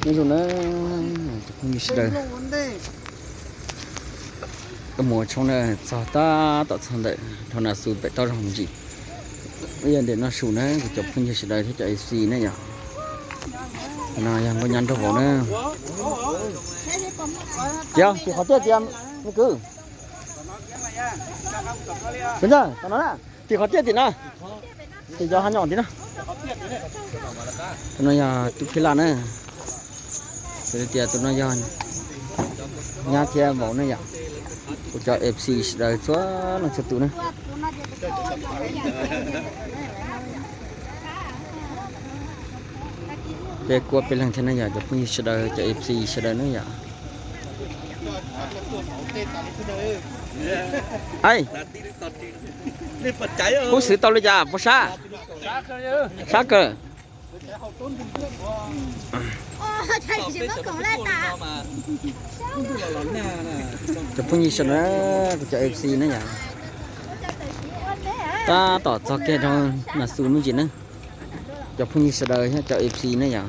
Nyob zoo na, cov phooj ywg sawv daws, tuaj mus ua tshoob na, txog tab tom txog ntawm dhau Nas Xus pem toj zog me ntsis. Ib yam nres noj su na kuv cov phooj ywg sawv daws thiab cov F C ne yom. No yog nkauj nyab nraug vauv na. Tias tim qhov tiaj tias, me kwv, tim qhov tiaj tim no, tim cov ha nyom tim no. Tus no yog tub phij laj na. Xws li tias tus no yog nyab thiab vauv ne yom. Kuv cov F C sawv daws txhua leej txhua tus na. Peb kuaj peb leeg thiab ne yom, cov phooj ywg sawv daws, cov F C sawv daws ne yom. Huv xwv tau li cas puas sab? Sab kawg. Cov phooj ywg sawv daws, kuv cov F C ne yom. Tab tom txog kiag rau Nas Xus me ntsis na. Cov phooj ywg sawv daws thiab cov F C ne yom.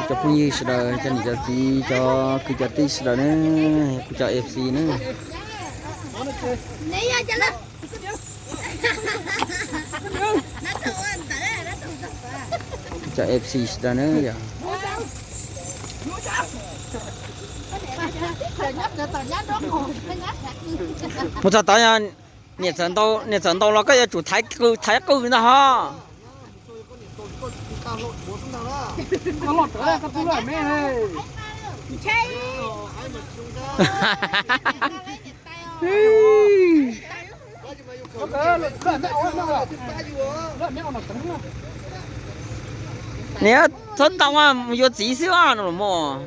Cov phooj ywg sawv daws, cov niam cov txiv, cov kwv cov tij sawv daws na, kuv cov F C na. Cov F C sawv daws na yom. Mus txog tod, niam txawm ntaus los koj yuav tsum thaiv qws ntag ho. Niam, txhob ntaus, mus yuav txiv xwb os no los mas.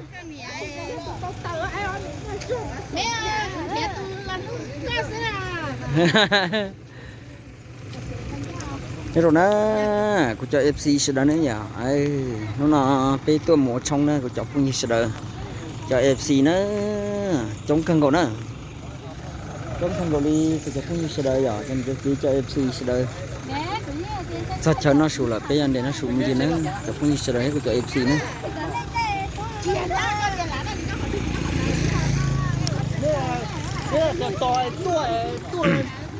Nyob zoo na, kuv cov F C sawv daws ne yom. Hnub no peb tuaj mus ua tshoob na kuv cov phooj ywg sawv daws, cov F C na, coob kawg nkaus na. Coob kawg nkaus li kuv cov phooj ywg sawv daws yom, cov niam cov txiv, cov F C sawv daws. Txog chaw noj su lawm, peb yuav nres noj su me ntsis na, cov phooj ywg sawv daws thiab kuv cov F C na.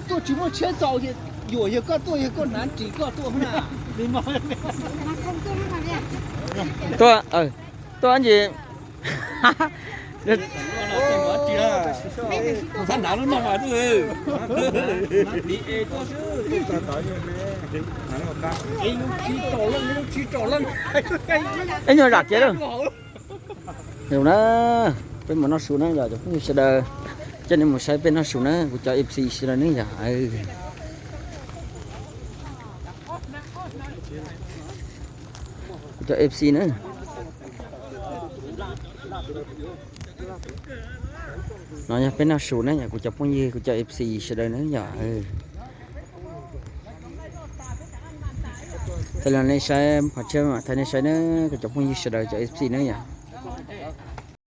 Tuaj tsis muaj tsheb txaus, yuam yog koj tuaj, yog koj hnav ris koj tuaj na. Tuaj, tuaj ntsis. Ib nyuag zam kiag lawm. Yog na, peb mus noj su na yom, cov phooj ywg sawv daws, coj nej mus saib peb noj su na, kuv cov F C sawv daws ne yom. Kuv cov F C na. No yog peb noj su na yom, kuv cov phooj ywg, kuv cov F C sawv daws na yom. Thaij los nej saib, qhov tsheb mam thaij nej saib na, kuv cov phooj ywg sawv daws, cov F C na yom.